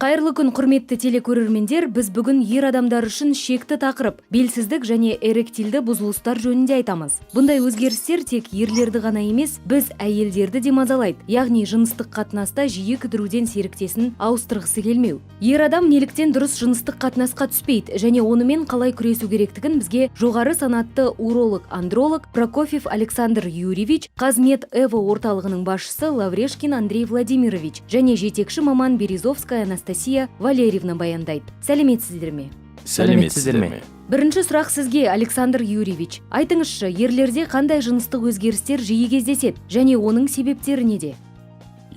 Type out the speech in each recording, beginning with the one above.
Қайырлы күн, құрметті телекөрермендер! Біз бүгін ер адамдар үшін шекті тақырып – белсіздік және эректильді бұзылыстар жөнінде айтамыз. Бұндай өзгерістер тек ерлерді ғана емес, біз, әйелдерді де мазалайды, яғни жыныстық қатынаста жиі кідіруден серіктесін ауыстырғысы келмеу. Ер адам неліктен дұрыс жыныстық қатынасқа түспейді және онымен қалай күресу керектігін бізге жоғары санатты уролог андролог Прокофьев Александр Юрьевич, Қазмед Эво орталығының басшысы Лаврешкин Андрей Владимирович және жетекші маман Березовская Анастасия Валерьевна баяндайды. Сәлеметсіздер ме? Сәлеметсіздер ме? Бірінші сұрақ сізге, Александр Юрьевич. Айтыңызшы, ерлерде қандай жыныстық өзгерістер жиі кездеседі және оның себептері неде?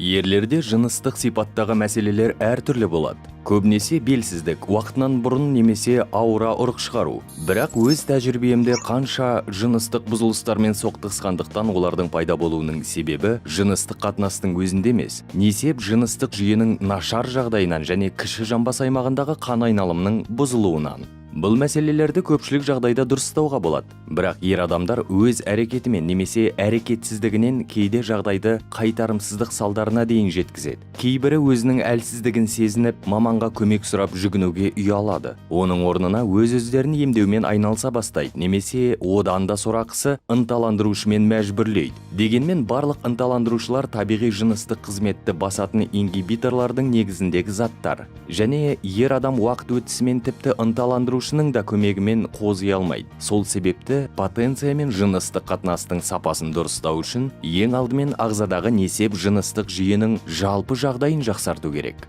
Ерлерде жыныстық сипаттағы мәселелер әртүрлі болады. Көбінесе белсіздік, уақытынан бұрын немесе ауыра ұрық шығару. Бірақ өз тәжірибемде қанша жыныстық бұзылыстармен соқтығысқандықтан, олардың пайда болуының себебі жыныстық қатынастың өзінде емес, несеп жыныстық жүйенің нашар жағдайынан және кіші жамбас аймағындағы қан айналымының бұзылуынан. Бұл мәселелерді көпшілік жағдайда дұрыстауға болады. Бірақ ер адамдар өз әрекетімен немесе әрекетсіздігінен кейде жағдайды қайтарымсыздық салдарына дейін жеткізеді. Кейбірі өзінің әлсіздігін сезініп, маманға көмек сұрап жүгінуге ұялады. Оның орнына өз өздерін емдеумен айналыса бастайды немесе одан да сорақысы, ынталандырушымен мәжбүрлейді. Дегенмен барлық ынталандырушылар табиғи жыныстық қызметті басатын ингибиторлардың негізіндегі заттар. Және ер адам уақыт өтісімен тіпті ынталандырушының да көмегімен қози алмайды. Сол себепті потенция мен жыныстық қатынастың сапасын дұрыстау үшін ең алдымен ағзадағы несеп жыныстық жүйенің жалпы жағдайын жақсарту керек.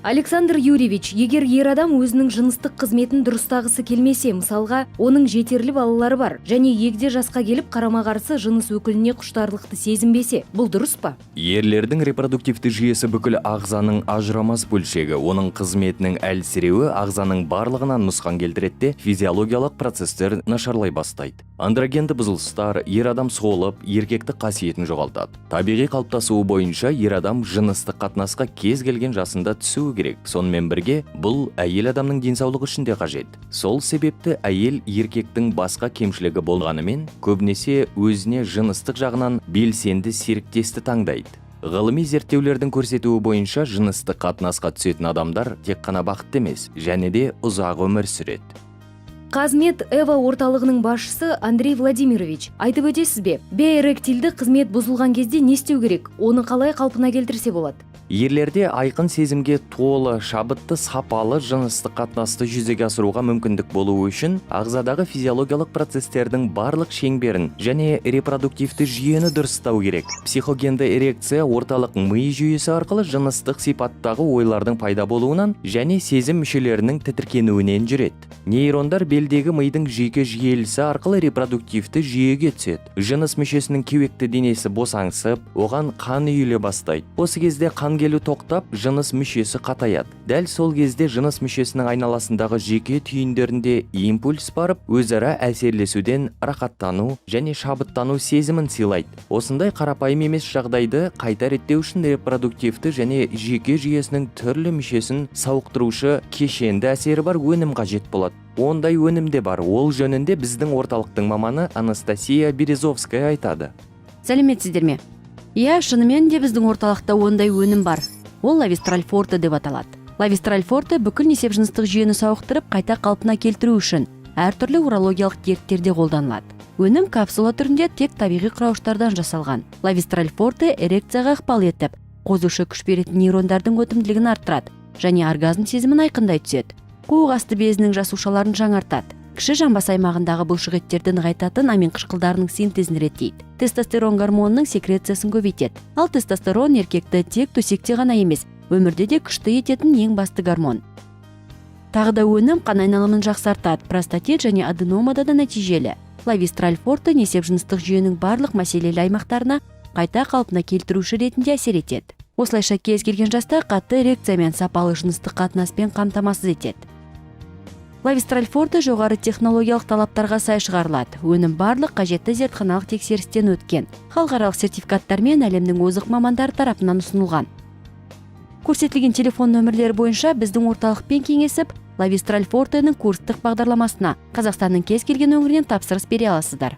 Александр Юрьевич, егер ер адам өзінің жыныстық қызметін дұрыстағысы келмесе, мысалға, оның жетерлі балалары бар және егде жасқа келіп, қарама-қарсы жыныс өкіліне құштарлықты сезінбесе, бұл дұрыс па? Ерлердің репродуктивті жүйесі – бүкіл ағзаның ажырамас бөлшегі. Оның қызметінің әлсіреуі ағзаның барлығынан нұқсан келтіреді де, физиологиялық процесстер нашарлай бастайды. Андрогенді бұзылыстар: ер адам солып, еркектік қасиетін жоғалтады. Табиғи қалыптасуы бойынша ер адам жыныстық қатынасқа кез келген жасында түсуі керек. Сонымен бірге бұл әйел адамның денсаулығы үшін де қажет. Сол себепті әйел еркектің басқа кемшілігі болғанымен, көбінесе өзіне жыныстық жағынан белсенді серіктесті таңдайды. Ғылыми зерттеулердің көрсетуі бойынша, жыныстық қатынасқа түсетін адамдар тек қана бақытты емес, және де ұзақ өмір сүреді. Қазмед Эво орталығының басшысы Андрей Владимирович, айтып өтесіз бе, эректильді қызмет бұзылған кезде не істеу керек, оны қалай қалпына келтірсе болады? Ерлерде айқын, сезімге толы, шабытты, сапалы жыныстық қатынасты жүзеге асыруға мүмкіндік болуы үшін ағзадағы физиологиялық процестердің барлық шеңберін және репродуктивті жүйені дұрыстау керек. Психогенді эрекция орталық ми жүйесі арқылы жыныстық сипаттағы ойлардың пайда болуынан және сезім мүшелерінің тітіркенуінен жүреді. Нейрондар белдегі мидың жүйке желісі арқылы репродуктивті жүйеге түседі. Жыныс мүшесінің кеуекті денесі босаңсып, оған қан үйіле бастайды. Осы кезде қан келу тоқтап, жыныс мүшесі қатаяды. Дәл сол кезде жыныс мүшесінің айналасындағы жүйке түйіндерінде импульс барып, өзара әсерлесуден рахаттану және шабыттану сезімін сыйлайды. Осындай қарапайым емес жағдайды қайта реттеу үшін репродуктивті және жүйке жүйесінің түрлі мүшесін сауықтырушы кешенді әсері бар өнім қажет болады. Ондай өнім де бар. Ол жөнінде біздің орталықтың маманы Анастасия Березовская айтады. Сәлеметсіздер ме? Иә, шынымен де, біздің орталықта ондай өнім бар. Ол Лавистраль Форте деп аталады. Лавистраль Форте бүкіл несеп жыныстық жүйені сауықтырып, қайта қалпына келтіру үшін әртүрлі урологиялық дерттерде қолданылады. Өнім капсула түрінде, тек табиғи құрауыштардан жасалған. Лавистраль Форте эрекцияға ықпал етіп, қозушы күш беретін нейрондардың өтімділігін арттырады және оргазм сезімін айқындай түседі. Қуық асты безінің жасушаларын жаңартады, кіші жамбас аймағындағы бұлшықеттерді нығайтатын амин қышқылдарының синтезін реттейді, тестостерон гормонының секрециясын көбейтеді. Ал тестостерон – еркекті тек төсекте ғана емес, өмірде де күшті ететін ең басты гормон. Тағы да өнім қан айналымын жақсартады, простатит және аденомада да нәтижелі. Лавистраль Форте несеп жыныстық жүйенің барлық мәселелі аймақтарына қайта қалпына келтіруші ретінде әсер етеді. Осылайша, кез келген жаста қатты эрекция мен сапалы жыныстық қатынаспен қамтамасыз етеді. Лавистраль Форте жоғары технологиялық талаптарға сай шығарылады. Өнім барлық қажетті зертханалық тексерістен өткен, халықаралық сертификаттармен әлемнің озық мамандары тарапынан ұсынылған. Көрсетілген телефон нөмірлері бойынша біздің орталықпен кеңесіп, Лавистраль Фортенің курстық бағдарламасына Қазақстанның кез келген өңірінен тапсырыс бере аласыздар.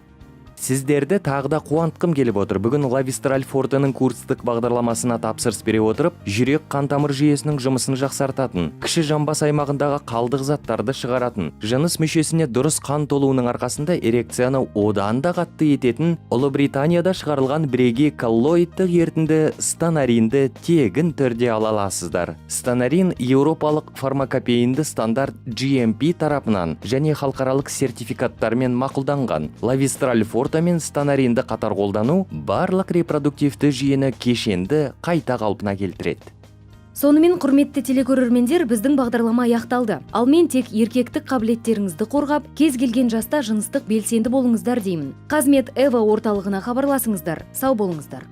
Сіздерді тағы да қуантқым келіп отыр. Бүгін Лавистраль Фортеның курстық бағдарламасына тапсырыс бере отырып, жүрек қан тамыр жүйесінің жұмысын жақсартатын, кіші жамбас аймағындағы қалдық заттарды шығаратын, жыныс мүшесіне дұрыс қан толуының арқасында эрекцияны одан да қатты ететін Ұлыбританияда шығарылған бірегей коллоидтық ерітінді Станаринді тегін түрде ала аласыздар. Станарин еуропалық фармакопейінді стандарт GMP тарапынан және халықаралық сертификаттармен мақұлданған. Лавистраль Форте мен Станаринді қатар қолдану барлық репродуктивті жүйені кешенді қайта қалпына келтіреді. Сонымен, құрметті телекөрермендер, біздің бағдарлама аяқталды. Ал мен тек еркектік қабілеттеріңізді қорғап, кез келген жаста жыныстық белсенді болыңыздар деймін. Қазмед Эва орталығына хабарласыңыздар. Сау болыңыздар.